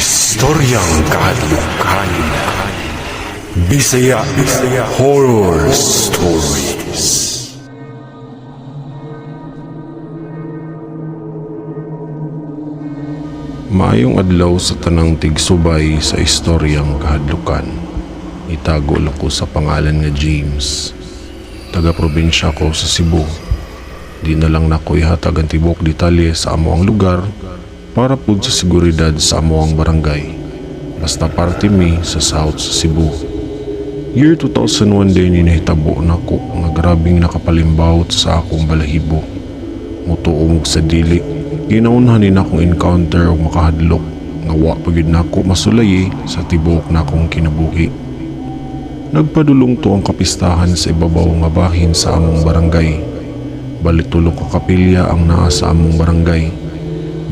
Istoryang Kahadlukan. Bisaya Horror Stories. Maayong adlaw sa tanang tigsubay sa istoryang kahadlukan. Itago lang ko sa pangalan nga James. Taga-probinsya ko sa Cebu. Di na lang nako ihatag ang tibok detalye sa amo ang lugar para pud sa seguridad sa amo ang barangay. Basta parte mi sa south sa Cebu. Year 2001 din inahitabo nako nga grabing nakapalimbawot sa akong balahibo. Mutuo og sa dili, ginaunhan ni nakong encounter og makahadlok nga wa pa gyud nako masulayi sa tibuok nakong kinabuhi. Nagpadulong to ang kapistahan sa ibabaw nga bahin sa among barangay. Bali tulo ka kapilya ang naa sa among barangay.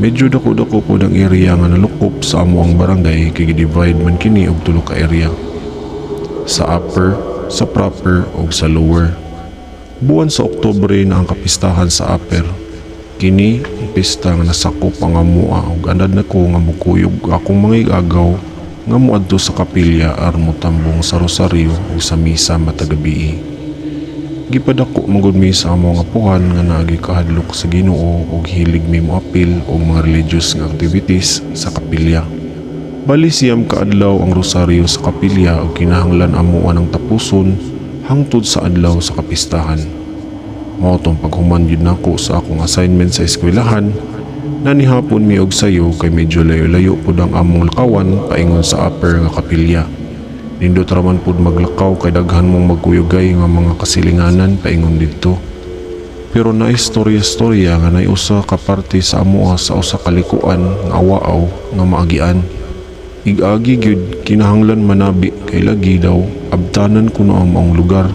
Medyo dako-dako pod ang area nga nalukop sa among barangay kay gi-divide man kini og tulo ka area. Sa upper, sa proper ug sa lower. Buwan sa Oktubre na ang kapistahan sa upper. Kini ang pista nga nasakop ang amoa ug anad nako nga mokuyog akong mga igagaw nga moadto sa kapilya aron motambong sa rosaryo ug sa misa matag gabii. Gipadako man gud mi sa among apuhan nga naagi kahadlok sa Ginoo ug hilig mi moapil og mga religious nga activities sa kapilya. Bali 9 ka adlaw ang rosaryo sa kapilya ug kinahanglan amoa ng tapuson hangtod sa adlaw sa kapistahan. Mao tong paghuman gyud nako sa akong assignment sa eskwelahan, nanihapon mi og sayo kay medyo layo-layo pud ang among lakawan paingon sa upper nga kapilya. Nindot ra man pud maglakaw kay daghan mong magkuyugay nga mga kasilinganan paingon didto. Pero naay storya-storya nga naay usa ka parte sa amoa sa usa ka likuan nga awaaw nga maagian. Ig-agi gyud kinahanglan manabi kay lagi daw abtanan kuno ang maong lugar.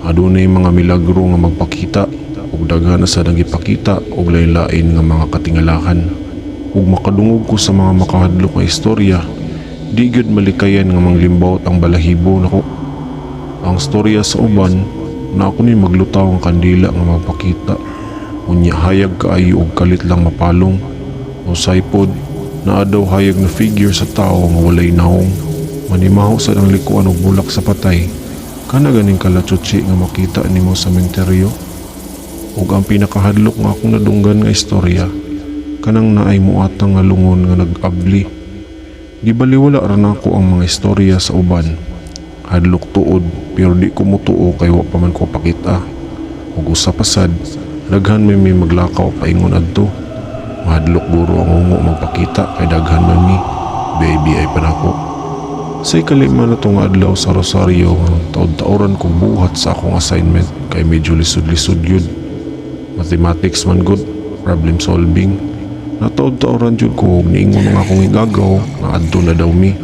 Adunay mga milagro nga magpakita ug daghan na sad ang gipakita og lain-lain nga mga katingalahan. Ug makadungog ko sa mga makahadlok nga istorya, di gyud malikayan nga manglimbawot ang balahibo nako. Ang storya sa uban na ako ni maglutaw ang kandila nga magpakita. Unya hayag kaayo og kalit lang mapalong. Usay pod naa daw hayag na figure sa tawo nga walay nawong. Manimaho sad ang likuan og bulak sa patay. Kana ganing kalatsutsi nga makita nimo sa menteryo. Ug ang pinakahadlok nga akong nadunggan nga istorya, kanang naay muatang nga lungon nga nag-abli. Gibaliwala ra nako ang mga istorya sa uban. Hadlok tuod pero di ko motuo kay wa pa man ko pakita. Ug usa pa sad, daghan may maglakaw paingon adto. Mahadlok guro ang hungo magpakita kay daghan man mi. Baby ay pa nako. Sa ikalima na tong adlaw sa Rosario, taod-taoran kong buhat sa akong assignment kay medyo lisod-lisod yun. Mathematics man good, problem solving. Nataod-taoran jud ko og niingon ang akong igagaw nga adto na daw mi.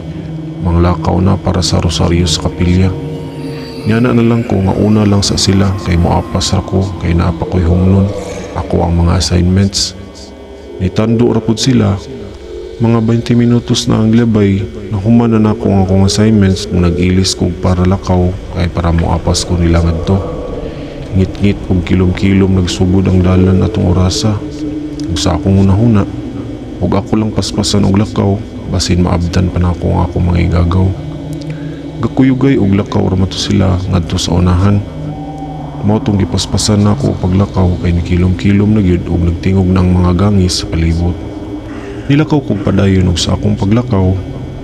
Manglakaw na para sa Rosario sa kapilya. Nyana na lang ko nga una lang sa sila kay moapas ra ko kay naa pa ko'y humnon. Ako ang mga assignments. Nitando ra pud sila. Mga 20 minutos na ang labay, nahuman na nako ang akong assignments kung nag-ilis ko para lakaw kay para moapas ko nila ngadto. Ngit-ngit og kilom-kilom nagsugod ang dalan atong orasa. Ug sa akong hunahuna, ug ako lang paspasan og lakaw, basin maabdan pa nako ang akong mga igagaw. Gakuyugay og lakaw ra man to sila ngadto sa unahan. Mao tong gipaspasan nako og paglakaw kay nikilom-kilom na gyud og nagtingog na ang mga gangis sa palibot. Nilakaw kog padayon og sa akong paglakaw,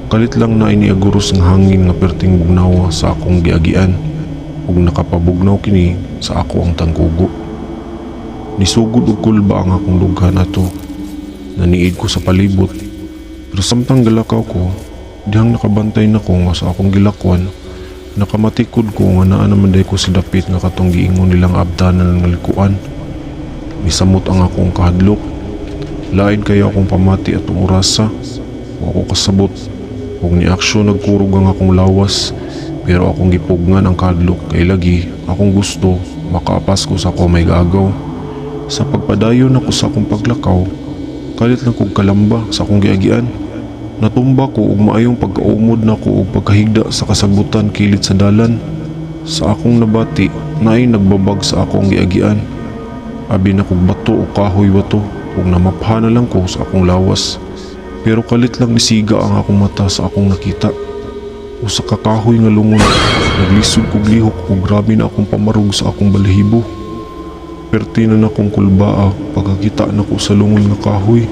kalit lang na iniaguros nga hangin nga perting bugnawa sa akong giagian ug nakapabugnaw kini sa ako ang tangkugo. Nisugod og kulba ang akong dughan ato. Naniid ko sa palibot. Pero samtang galakaw ko, dihang nakabantay na ko nga sa akong gilakwan, nakamatikod ko nga naa naman day ko sa dapit nga katong giingon nilang abtanan nga likuan. Misamot ang akong kahadlok. Lain kayo akong pamati atong orasa. Wa ko kasabot. Ug ni aksyon nagkurog ang akong lawas, pero akong gipugngan ang kahadlok kay lagi akong gusto makaapas ko sa ako may gaagaw. Sa pagpadayon ako sa akong paglakaw, kalit lang kog kalamba sa akong giagian. Natumba ko og maayong pagkaumod nako og pagkahigda sa kasagbutan kilid sa dalan. Sa akong nabati, naay nagbabag sa akong giagian. Abi na kog bato o kahoy bato, ug namapha na lang ko sa akong lawas. Pero kalit lang nisiga ang akong mata sa akong nakita. Usa ka kahoy nga lungon. Naglisod kog lihok ug grabe na akong pamarog sa akong balahibo. Perti na nakong kulbaa pagkakita nako sa lungon nga kahoy.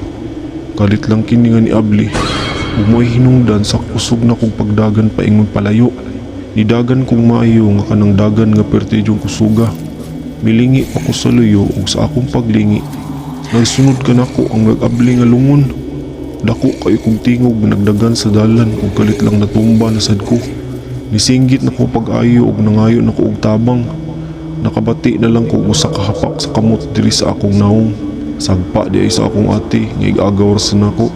Kalit lang kini nga niabli ug mo'y hinungdan sa kusog na kong pagdagan paingon palayo. Nidagan kong maayo nga kanang dagan nga perti yung kusuga. Milingi pa ko sa luyo ug sa akong paglingi, nagsunod ka nako ang nag-abli nga lungon. Dako kayo kong tingog, nagdagan sa dalan ug kalit lang natumba na sad ko. Nisinggit nako pag-ayo ug nangayo nako og tabang. Nakabati na lang ko og usa ka hapak sa kamot diri sa akong naong. Sagpa di ay sa akong ate nga igagaw ra sa nako.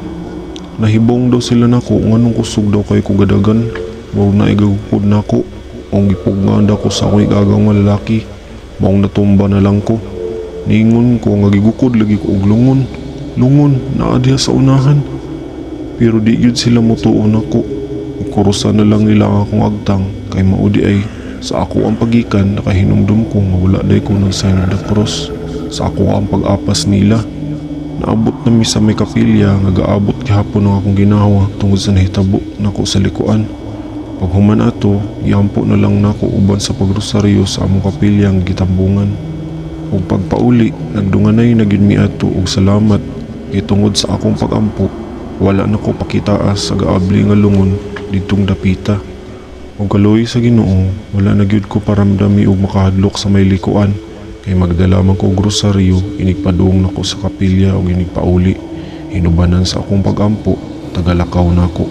Nahibong daw sila nako nganong kusog daw kay ko gadagan. Murag na igagukod nako. Ang gipugnganda ko sa akong igagaw nga lalaki. Maong natumba na lang ko. Ningon ko nga gigukod lagi ko og lungon. Lungon, naa diha sa unahan. Pero di gyud sila motuo nako. Kurusan na lang nila ang akong agtang kay mao di ay sa ako ang pagikan nakahinumdum ko nga wala day ko nag sign of the cross. Sa ako ang pag-apas nila. Naabot na mi sa may kapilya nga gaabot gihapon ang akong ginawa tungod sa nahitabo nako sa likuan. Paghuman ato, giampo na lang nako uban sa pagrosaryo sa among kapilya nga gitambungan. Ug pagpauli, nagdunganay na gyud mi ato og salamat kay tungod sa akong pagampo, wala na ko pakitaas sa gaabli nga lungon didtong dapita. Ug kaluoy sa Ginoo, wala na gyud ko paramdami og makahadlok sa may likuan kay magdala man ko og rosaryo inigpadung nako sa kapilya ug inigpauli. Hinubanan sa akong pagampo, tagalakaw nako.